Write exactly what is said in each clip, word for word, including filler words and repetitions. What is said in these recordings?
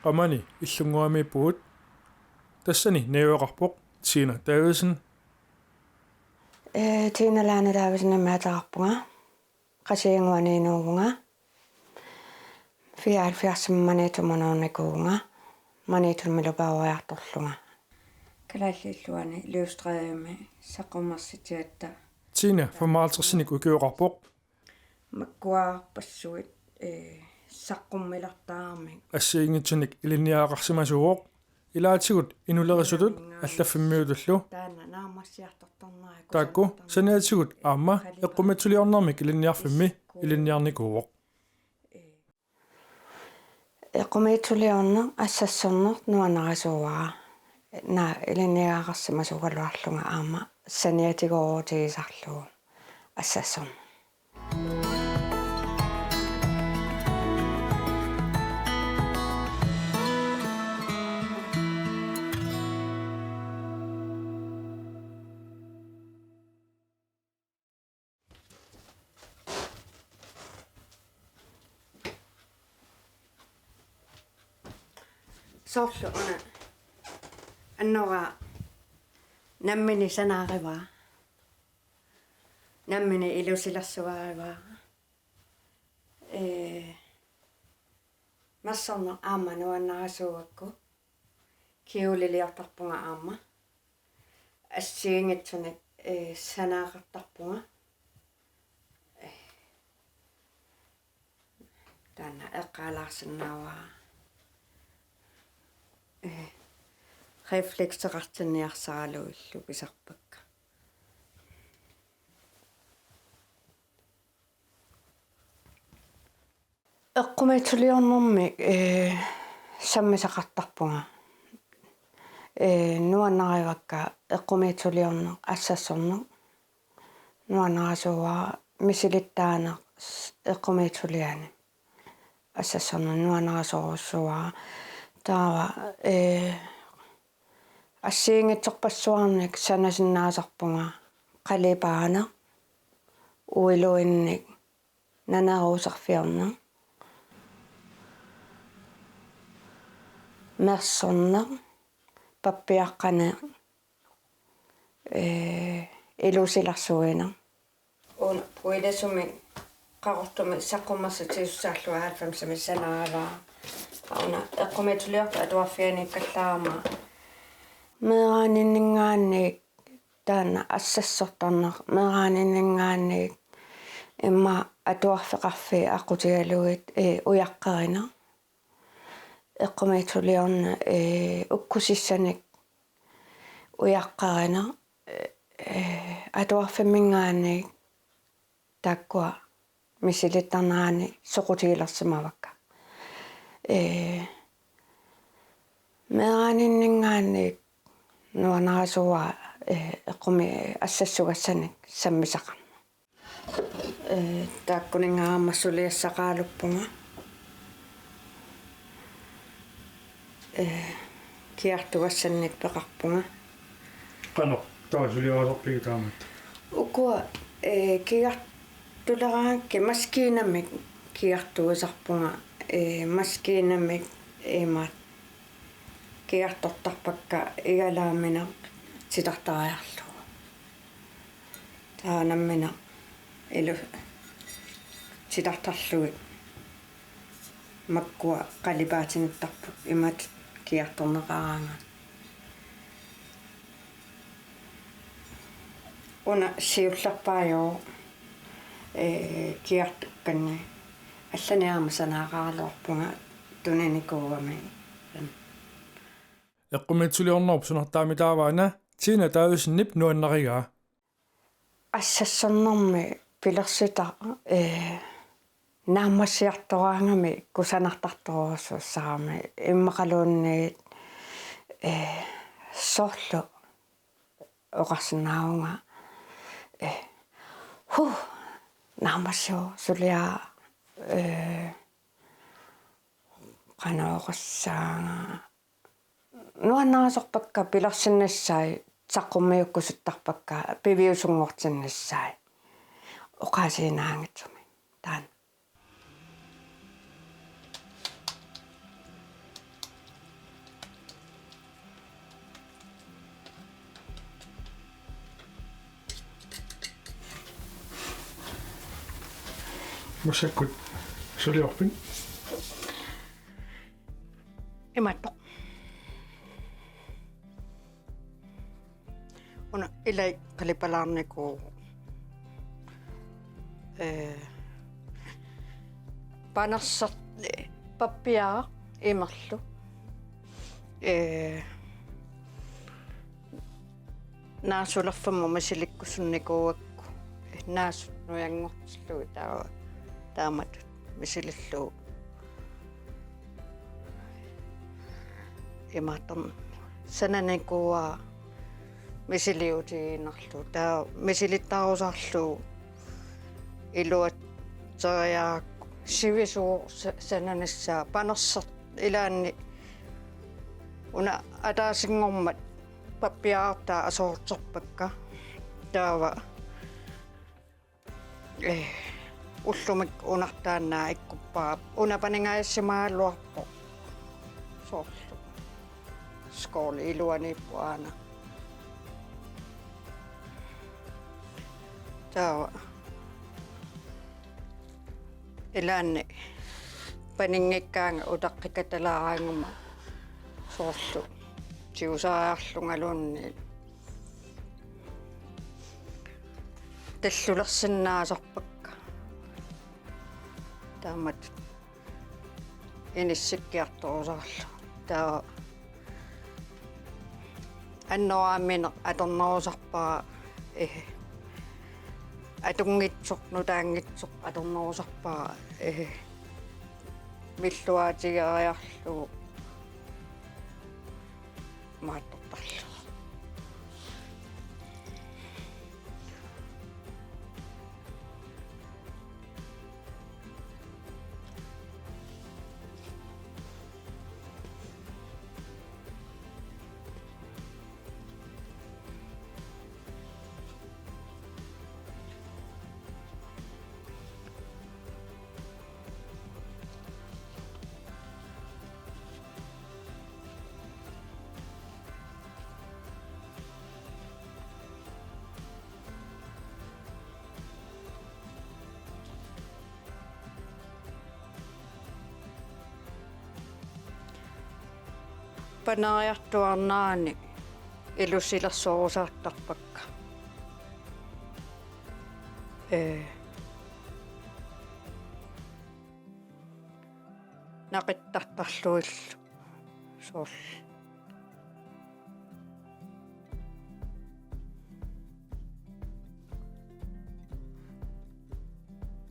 Qamani illunnguamiippugut. Tassani najugaqarpoq Tina Davidsen. Ee, Tina Lane Davidsenimik ateqarpunga. Qasigiannguaniinnuuvunga. Fireoghalvfjerdsimi Maniitsumut nuunnikuuvunga. Maniitsumilu peroriartorlunga. Kalaallit Illuanni Løvstrædemi saqqummersitsigatta. Tina femoghalvtredsinik ukioqarpoq. Makkuarpassuit, ee, saqqummilertaramik. Assigiinngitsunik ilinniagaqarsimasuuvoq. Ilaatigut inulerisutut allaffimmiutullu. Taanna naammassiartortarnera. Taakku saniatigut aamma eqqumiitsuliornermik ilinniarfimmi ilinniarnikuuvoq. Eqqumiitsuliorneq, assassorneq nuannarisuuara. Naa ilinniagaqarsimasuugaluarlunga aamma saniatigoorutigisarlugu assassorneq. Soorlu una annoraa nammineq sanaarivaa. Nammineq ilusilersuarivaa. Ee, mersorneq aamma nuannarisuugakku. Kjoleliortarpunga aamma. Assigiinngitsunik, ee, sanaaqartarpunga. Ee, taanna eqqaalaarsinnaavara. Ee, reflekseqartinniarsaralugillu pisarpakka. Eqqumiitsuliornermik, ee, sammisaqartarpunga. Ee, nuannarivakka eqqumiitsuliorneq assassorneq nuannarisuuara, misilittaaneq s-, eqqumiitsulianik assassorneq nuannarisorujussuuara. Taava, ee, assigiinngitsorpassuarnik sanasinnaasarpunga qalipaaneq, uiluinnik, naneruuserfiorneq, mersorneq, pappiaqqaneq, ee, ilusilersuineq. Una puilasumik qaqortumik saqqummersitsisussaallunga halvfemsimi sanaarivara. Una eqqumiitsuliortut atuarfianiikkallaarama. Meeraaninninngaanniit taanna assassortarneq, meeraaninninngaanniit immaqa atuarfeqarfiit aqqutigalugit, ee, ujaqqerineq. Eqqumiitsuliorneq, ee, ukkusissanik ujaqqerineq, ee, atuarfimminngaanniit taakkua misilittarnerani soqutigilersimavakka. Ee, meeraaninninngaanniit nuannarisuuara, ee, eqqumi assassugassanik sammisaqarneq. Ee, taakkuninnga aamma suliassaqaraluppunga. Ee, kiartugassannik peqarpunga. Qanoq taava suliarisarpigit taamatut? Ukua, ee, kiartuleraangakkit maskiinamik kiartuisarpunga, ee, maskiinamik imaat kiartortarpakka igalaamineq titartariarlugu. Taava nammineq ilu titartarlugit makkua qalipaatinittarput imatut kiartorneqaraangat. Una siullerpaajuvoq, ee, kiartukkanni. Allanik aamma sanaaqaraluarpunga tuninikuugami. Eqqumiitsuliornerup sunartaamitaavaana Tina Davidsenip nuannarigaa. Assassornermi pilersitaq, ee, naammassiartoraangami kusanartartorujussuussagami immaqaluunniit, ee, soorlu oqarsinnaavunga, ee, huh, naammassivoq suliaq, ee, qanoq oqassaanga. Nuannarisorpakka pilersinnissaat saqqummiukkusuttarpakka piviusunngortinnissaat oqaasiinnaanngitsumik. Taanna. Massakkut suliorpit? Imaattoq. Una ilai qalipalaarnikuuvoq. Ee, panersar-, ee, pappiaraq imerlu. Ee, naasulerfimmut misilikkusunnikuugakku. Naasut nujanngortillugit taava taamatut misilillugu. Imaattoq sananikuuara misiliutiinnarlugu. Taava misilittarusaarlugu iluatseriarakku sivisuumik sa-, sananissaa panersar-, ilaanni una ataasinngormat pappiarartaa aserorterpakka. Taava ee, ullumikkut una taanna ikkuppara. Una paningajassimagaluarpoq. Soorlu. Skål iluaniippoq aana. Taava. Ilaanni paninngikkaangat utaqqikatalaaraangama soorlu. Tigusariarlungaluunniit. Tallulersinnaasarpakka. Taamatut inissikkiartorusaarlugu. Taava annoraamineq atornerusarpara, ee, atunngitsoq, nutaanngitsoq atornerusarpara, ee, milluaatigeriarlugu. Maattortarlugu. Paneriartuaarnerani ilusilersorusaartarpakka. Ee. Naqittartarlugillu. Soorlu.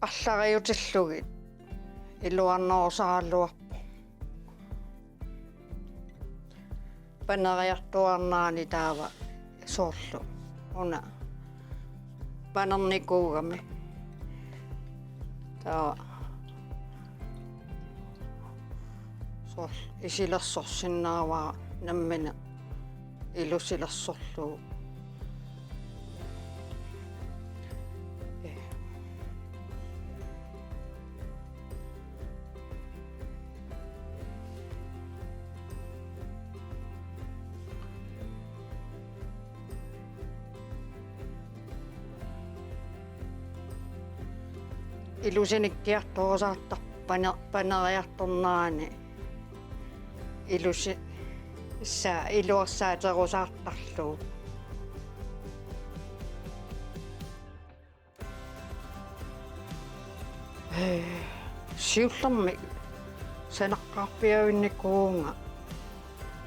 Arlariutillugit iluarnerusaraluarpoq. Paneriartuaarnerani taava soorlu una panernikuugami. Taava soorlu isilersorsinnaavara nammineq ilusilersorlugu. Ee. Ilusinikkiartorusaartarpoq pane-, paneriartornerani ilusi-, ssa-, iluarsaaterusaartarlugu. Ee, siullermik sanaqqaarpiavinnikuuvunga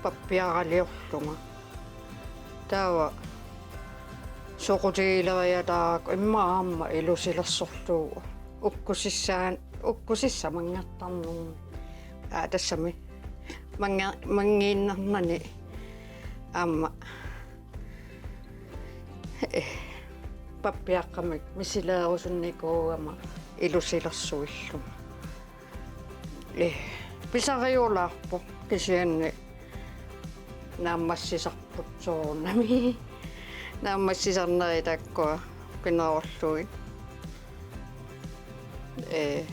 pappiaraliorlunga. Taava soqutigileriataaraq immaqa aamma ilusilersorlugu. Ukkusissaan-, ukkusissamanngertarnermi. Aa, tassami. Mannge-, manngiinnarnani aamma. Ee, pappiaqqamik misileerusunnikuugama ilusilersuillunga. Ee, pisariulaarpoq kisianni naammassisarput soorunami. Naammassisarnerit taakkua pinerullugit. Ee,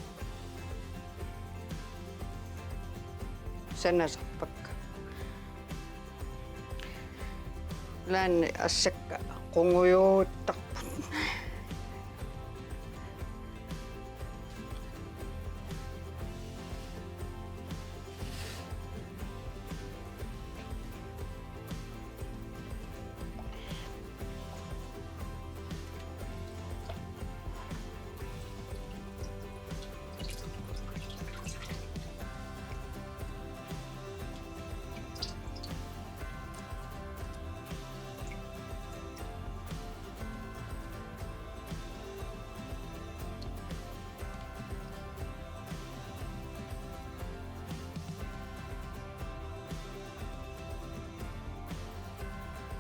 sanasarpakka. Ilaanni assakka qungujuuttarput.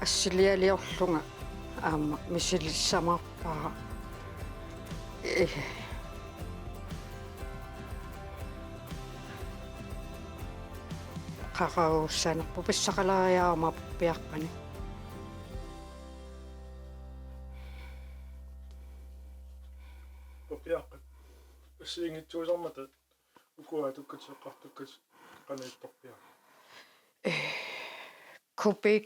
Silialiorlunga aamma misilissamaarpara. Eh. Qaqagussaanerput pissaqalaariarama pappiaqqanik. Pappiaqqat assigiinngitsuusarmata ukua atukkatit eqqartukkatit qanoq ittorpiaat? Kubik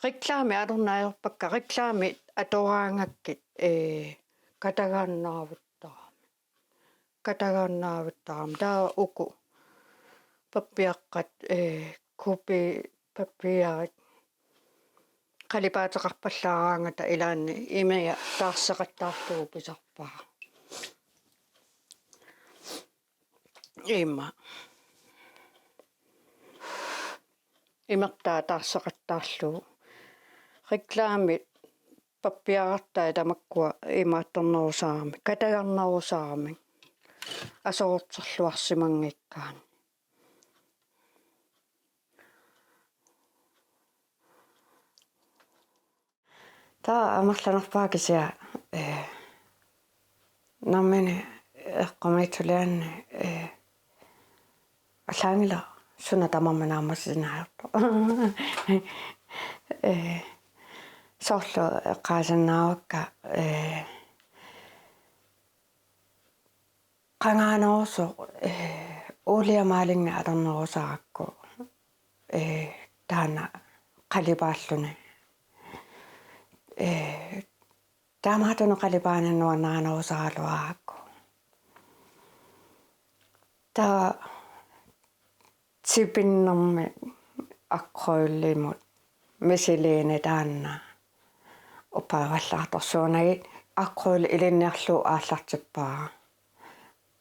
reklame atorneq ajorpakka, reklame atoraangakkit, ee, katagannaavittarami. Katagannaavittarami. Taava uku pappiaqqat, ee, kubi pappiarit qalipaateqarpallaaraangata ilaanni imia taarseqattaarlugu pisarpara. Ima. Imertaa taarseqattaarlugu. Reklamit pappiarartai tamakkua imaattornerusarami, katagarnerusarami. Aserorterluarsimanngikkaanni. Taava amerlanerpaaq kisianni, eh, nammineq eqqumiitsuliaanni, eh, allaanngilaq suna tamarmi naammassisinnaajortoq. Eh, soorlu eqqaasinnaavakka, eh, qangaanerusoq, eh, uulia malingi atornerusarakku, eh, taanna qalipaalluni. Eh, taamaattunik qalipaanik nuannarinerusaraluarakku. Taava tipinnermik akryllimut misiliineq taanna upavallaartorsuunagit, akryl ilinniarlugu aallartippara.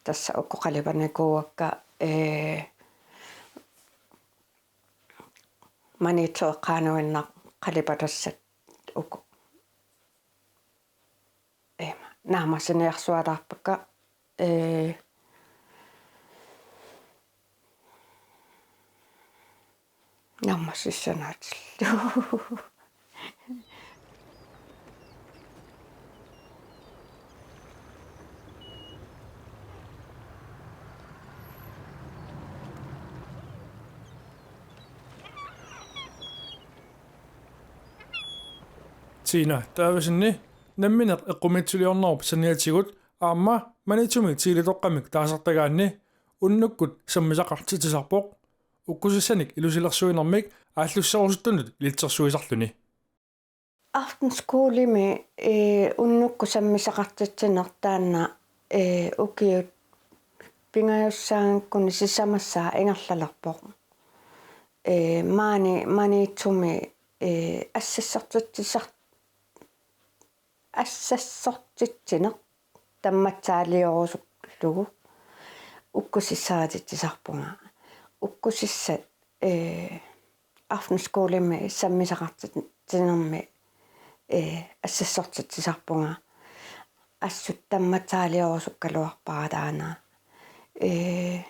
Tassa uku qalipanikuuakka, ee, Maniitsup eqqaanuinnaq qalipatassat uku. Ima, naammassiniarsuataarpakka, ee, naammassissanaatillu. Tina Davidsenip nammineq eqqumiitsuliornerup saniatigut aamma Maniitsumi Tiilitoqqamik taasartagaanni unnukkut sammisaqartitsisarpoq. Ukkusissanik ilusilersuinermik aallusserusuttunut ilitsersuisarluni. Aftenskolemi, eh, unnukkut sammisaqartitsineq taanna, eh, ukiut pingajussaangakkuni sisamassaa ingerlalerpoq. Eh, maani Maniitsumi, eh, assassortitsisar-, assassortitsineq tammatsaaliorusullugu ukkusissarititsisarpunga. Ukkusissat, eh, Aftenskolemi sammisaqartitsinermi, eh, assassortitsisarpunga. Assut tammatsaaliorusukkaluarpara taanna. Eh,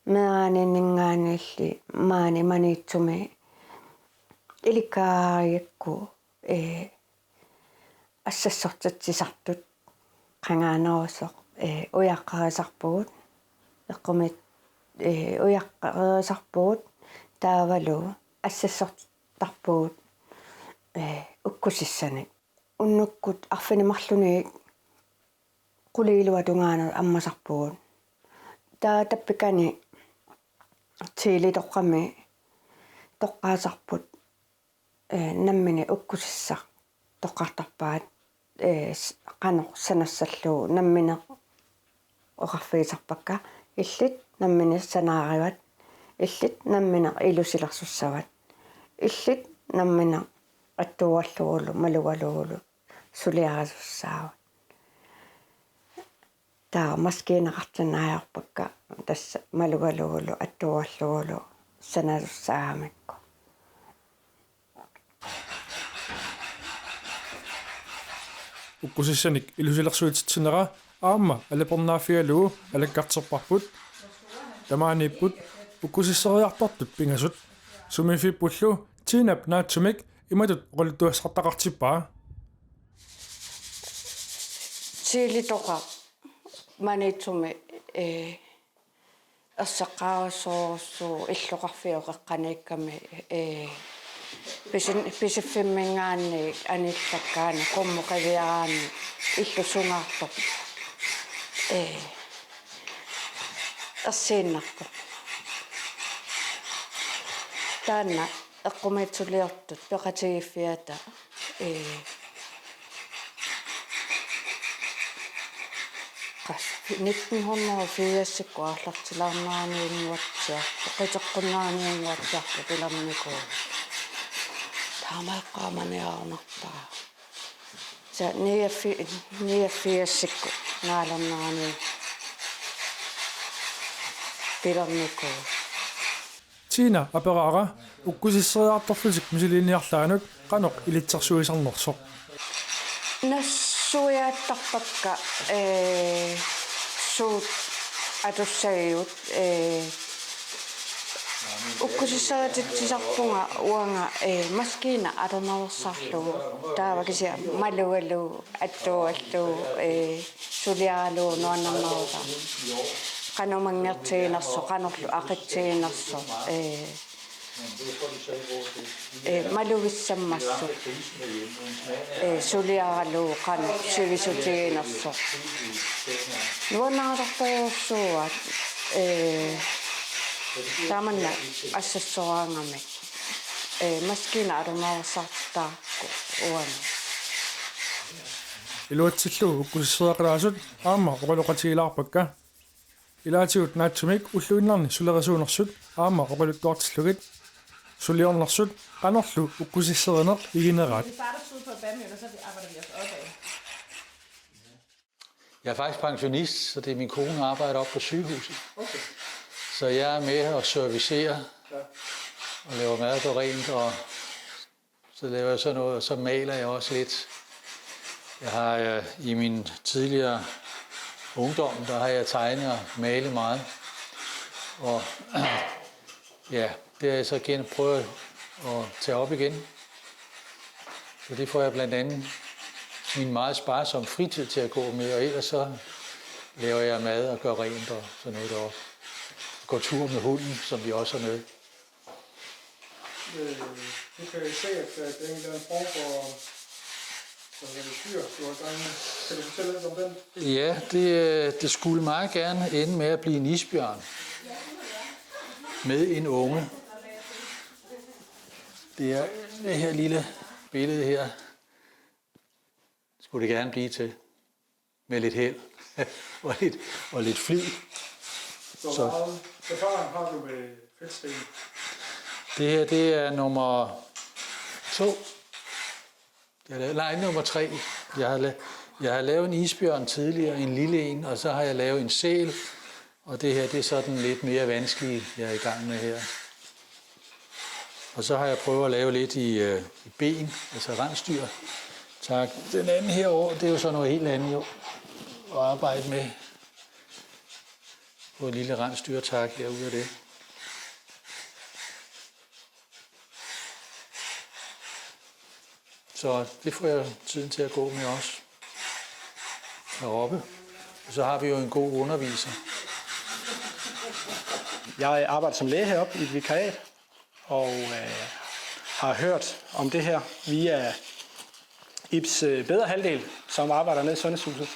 meeraaninninngaanniilli maani Maniitsumi ilikkagariakku, eh, assassortitsisartut qangaanerusoq, eh, ujaqqarisarpugut, eqqumit-, eh, ujaqqarisarpugut taavalu assassortarpugut, eh, ukkusissanik. Unnukkut arfineq-marlunut qulit iluat tungaanut ammasarpugut. Taava tappikani Tiilitoqqami toqqaasarput, eh, nammineq ukkusissaq toqqartarpaat, eh, s-, qanoq sanassallugu nammineq oqarfigisarpakka, illit nammineq sanaarivat, illit nammineq ilusilersussavat, illit nammineq attuuallugulu malugalugulu suliarisussaavat. Taava maskiinaqartinneq ajorpakka tassa malugalugulu attuuallugulu sanasussaagamikku. Ukkusissanik ilusilersuititsinera aamma alipernaaffigalugu alakkarterparput. Tamaaniipput ukkusisseriartortut pingasut. Sumiiffippullu Tinap naatsumik imatut oqaluttuassartaqartippaa. Chilitoqaq Maniitsumi, ee, erseqqaarujussuuvoq illoqarfiup qeqqaniikkami, ee, pisin-, Pisiffimminngaanniit anillakkaanni qummut qiviaraanni illup sungaartoq, ee, ersiinnarpoq. Taanna eqqumiitsuliortut peqatigiiffiata, ee, qas-, nitten hundrede og firsikkut aallartilaarneraniunnguatsiarpoq, qiteqqunneraniunnguatsiarpoq pilernikuuvoq. Taamaeqqaamaniarunarpaa. Tassa niogfi-, niogfirsikkut naalernerani pilernikuuvoq. Tina aperaara ukkusisseriartorlutik misiliiniarlaanut qanoq ilitsersuisarnersoq. Nassuiaattarpakka, ee, suut atussagigut, ee, ukkusisserititsisarpunga uanga, ee, maskiina atornerussarlugu, taava kisianni malugalugu, attuugallugu, ee, suliaralugu nuannernerullugu. Qanoq manngertiginersoq, qanorlu aqitsiginersoq, ee, ee, malugissammassuk, ee, suliaralugu qanoq sivisutiginersoq. Nuannaratartorujussuuaat, ee, taamanna assassoraangamik, ee, maskiina atornerussartarakku uani. Iluatsillugu ukkusisseriaqalaasut aamma oqaloqatigilaarpakka. Ilaatigut naatsumik ulluinnarni sulerisuunersut aamma oqaluttuartillugit. Suliornersut qanorlu ukkusisserineq igineraat. Vi starter sydpå i Bandmølle, og så arbejder vi os opad. Jeg er faktisk pensionist, så det er min kone, der arbejder op på sygehuset. Okay. Så jeg er med og servicerer, ja, og laver mad og gør rent, og så laver jeg sådan noget, og så maler jeg også lidt. Jeg har, øh, i min tidligere ungdom, der har jeg tegnet og malet meget. Og ja, det har jeg så igen prøvet at tage op igen. Så det får jeg blandt andet min meget sparsomme fritid til at gå med, og ellers så laver jeg mad og gør rent og sådan noget deroppe. Går tur med hunden, som vi også har med. Øh, du kan se, at, at det er en eller anden form for, for dyr, du har gang i. Kan du fortælle lidt om den? Ja, det, øh, det skulle meget gerne ende med at blive en isbjørn med en unge. Det er det her lille billede her. Skulle det gerne blive til. Med lidt held og lidt, og lidt flid. Så hvor meget erfaring har du med fedtsten? Det her, det er nummer to. Jeg har lavet, nej, nummer tre. Jeg har, la- jeg har lavet en isbjørn tidligere, en lille en, og så har jeg lavet en sæl. Og det her, det er så den lidt mere vanskelige, jeg er i gang med her. Og så har jeg prøvet at lave lidt i, øh, i ben, altså rensdyr. Tak. Den anden herover, det er jo så noget helt andet jo, at arbejde med. På et lille rensdyrtak herude af det. Så det får jeg tiden til at gå med også. Heroppe. Og så har vi jo en god underviser. Jeg arbejder som læge heroppe i et vikariat, og, øh, har hørt om det her via Ibs, øh, bedre halvdel, som arbejder nede i sundhedshuset.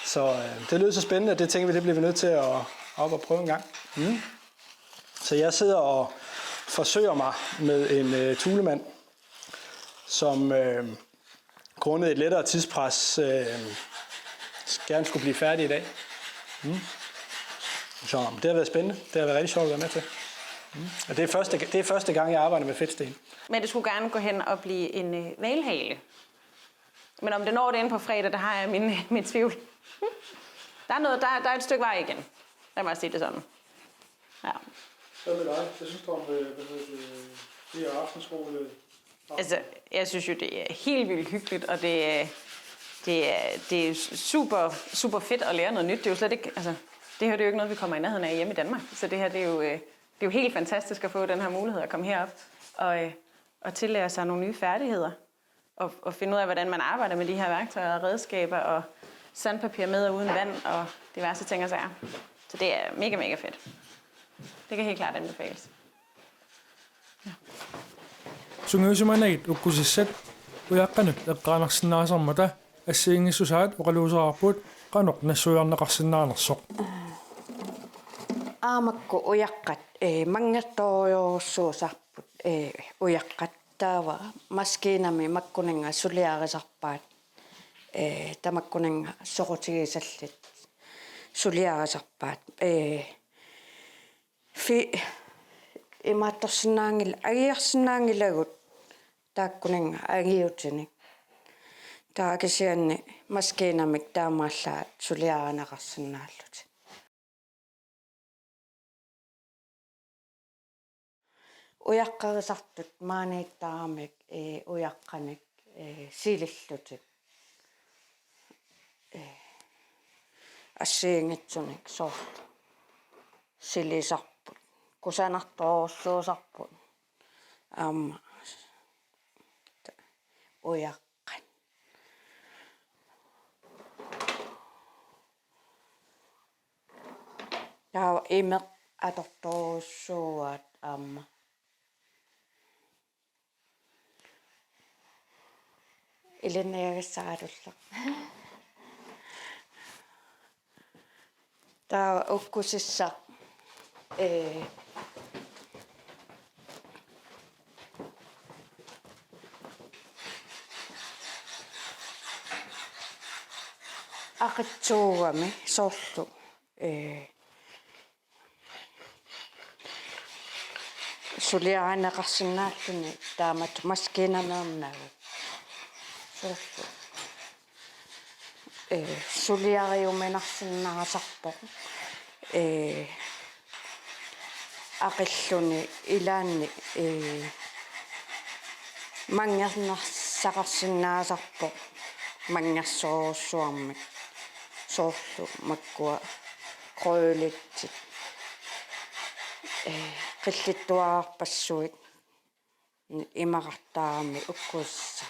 Så, øh, det lød så spændende, at det tænker vi, det bliver vi nødt til at op og prøve en gang. Mm. Så jeg sidder og forsøger mig med en, øh, tulemand, som, øh, grundet et lettere tidspres, øh, gerne skulle blive færdig i dag. Mm. Så det har været spændende. Det har været rigtig sjovt at være med til. Mm. Og det er første, det er første gang, jeg arbejder med fedtsten. Men det skulle gerne gå hen og blive en, øh, hvalhale. Men om det når det inden på fredag, der har jeg min, min tvivl. Der er noget, der, der er et stykke vej igen. Lad mig sige det sådan. Ja. Hvad med dig? Hvad synes du om, øh, hvad hedder det, de her aftenskole? Altså, jeg synes jo, det er helt vildt hyggeligt, og det er, det er, det er super, super fedt at lære noget nyt. Det er jo slet ikke, altså, det her, det er jo ikke noget, vi kommer i nærheden af hjemme i Danmark. Så det her, det er jo, øh, det er jo helt fantastisk at få den her mulighed at komme herop og, øh, at tillære sig nogle nye færdigheder, og, og finde ud af, hvordan man arbejder med de her værktøjer og redskaber, og sandpapir med og uden vand, og diverse ting og sager. Så det er mega, mega fedt. Det kan helt klart anbefales. Sungiusimanagit ukkusissat ujaqqanut eqqaanarsinnaasarmata assigiinngissusaat oqaluuseraarput qanoq nassuiarneqarsinnaanersoq. Aamakku ujaqqat, ee, manngertorujorujussuusarput, ee, ujaqqat taava maskiinami makkuninnga suliarisarpaat, ee, tamakkuninnga soqutigisallit suliarisarpaat, ee, fi-, imaattorsinnaanngil-, angiarsinnaanngilagut taakkuninnga angiutinik. Taava kisianni maskiinamik taamaallaat suliarineqarsinnaallutik. Ujaqqarisartut maaniittaramik, ee, ujaqqanik, ee, silillutik. Ee, assigiinngitsunik soorlu silisarput. Kusanartorujussuusarput. Aamma ujaqqat. Taava imeq atortorujussuuaat aamma. Ilinniagassaralulluni. Taava ukkusissaq, ee, aqitsuugami soorlu, ee, suliarineqarsinnaalluni taamatut maskiinameernagu. Soorlu, ee, suliariuminarsinnaasarpoq. Ee, aqilluni ilaanni, ee, manngernersaqarsinnaasarpoq manngersorujussuarmik. Soorlu makkua krølitsit, ee, qillittuararpassuit imaqartarami ukkusissaq.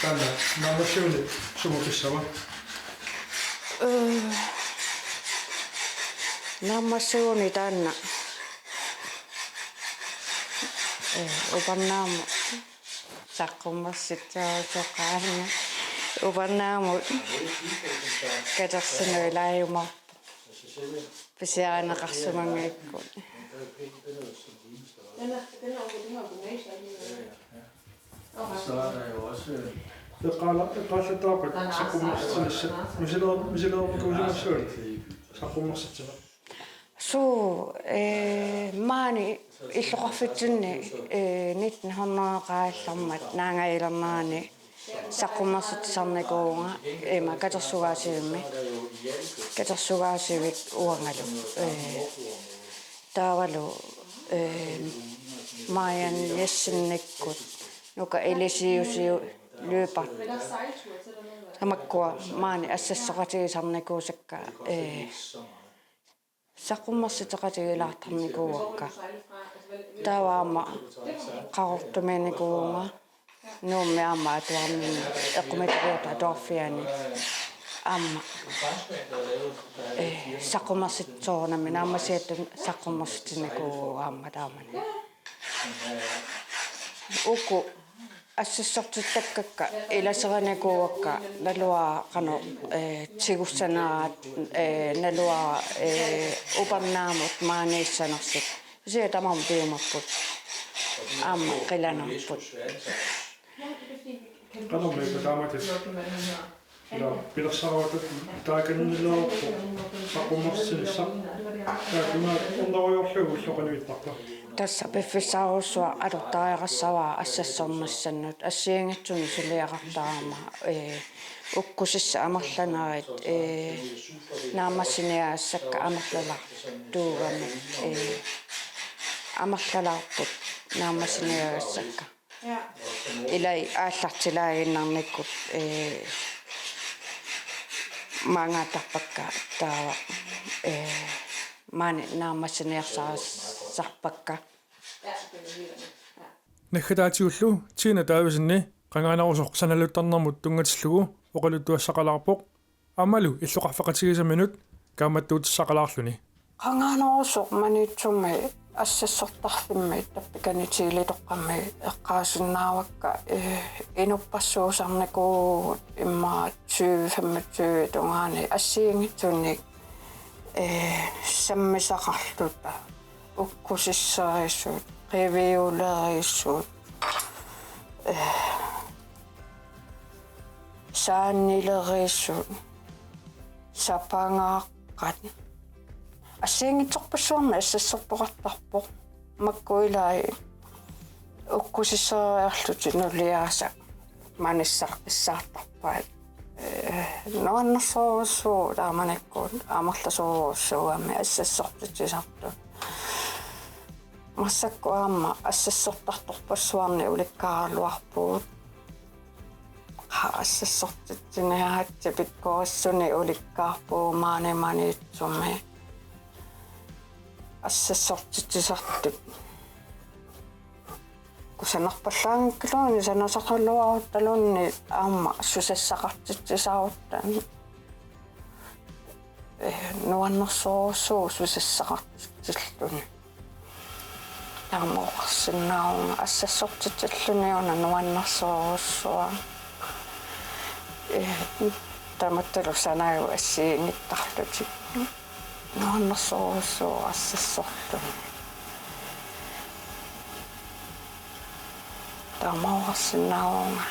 Taanna naammassiuni sumut pissava? Ee, naammassiuni taanna, ee, upernaamut saqqummersitsisuusoqaanga. Upernaamut katersinut ilaajumaarpoq. Pisiarineqarsimanngikkuit. Den er, den er over det her gymnasium. Så er der jo også, øh, Eqqaala-, eqqaallattaarpat saqqummersitsinissat. Misileer-, misileerput kuusimassuit saqqummersitsineq. Suu, ee, maani illoqarfitsinni, ee, nitten hundrede qaallarmat naangajalernerani saqqummersitsisarnikuuvunga ima katersugaasivimmi. Katersugaasivik uangalu. Ee, taavalu, ee, Marianne Jessenikkut Nuka Elisiusiu Lyberth. Tamakkua maani assassoqatigisarnikuusakka, ee, saqqummersitseqatigilaartarnikuuakka. Taava aamma Qaqortumiinnikuuvunga, Nuummi aamma atuarninni, eqqumiitsoq atuarfiani aamma, ee, saqqummersitsisoorunami, naammassigatta saqqummersitsinikuuvugut aamma taamani. Uku assassortittakkakka ilaserinikuuakka naluara qanoq, ee, tigussaneraat, ee, naluara, ee, upernaamut maaniissanersut. Kisianni tamarmik piumapput. Aamma qilanaarput. Qanormi taamatut. Ila pilersaarutit taakaniilereerput saqqummersitsinissaq. Taakuna orneriorlugu ulloqanuittarpa. Tassa piffissarujussuaq atortariaqassavara assassornissannut assigiinngitsunik suliaqartarama, ee, ukkusissat amerlanerit, ee, naammassiniagassakka amerlalartuugamik, ee, amerlalaarput naammassiniagassakka. Ilai aallartilaaginnarnikkut, ee, maangaattarpakka taava, ee, maani naammassiniarsarissarpakka. Naggataatigullu Tina Davidsen qangaanerusoq sanaluttarnermut tunngatillugu oqaluttuassaqalaarpoq, aammalu illoqarfeqatigisaminut kaammattuutissaqalaarluni. Qangaanerusoq Maniitsumi assassortarfimmi tappikaniitiilitoqqami eqqaasinnaavakka, eh, inuppassuusarnikuuvugut immaqa tyve femogtyve tungaani assigiinngitsunik, eh, sammisaqarluta, ukkusisserisut, qiviulerisut, eh, saannilerisut, sapangaaqqat. Assigiinngitsorpassuarnik assassortoqartarpoq. Makku ilai ukkusissereriarlutik nuliaasa manissaqqissaartarpaat. Eh, nuannersorujussuuvoq taamanikkut amerlasoorujussuugami assassortitsisartut. Massakkut aamma assassortartorpassuarnik ulikkaraluarpugut. Qa assassortitsiniaritsi pikkorissunik ulikkaarpugut maani Maniitsumi. Assassortitsisartut kusanarpallaanngikkaluarluni sanasaqaluaruttaluunniit aamma susassaqartitsisarutta. Eh, nuannersorujussuuvoq susassaqartitsilluni. Taama oqarsinnaavunga assassortitsilluni una nuannersorujussuaq. Eh, tamattalu sanagut assigiinngittarlutik. Nuannersorujussuuvoq assassorluni. Taama oqarsinnaavunga.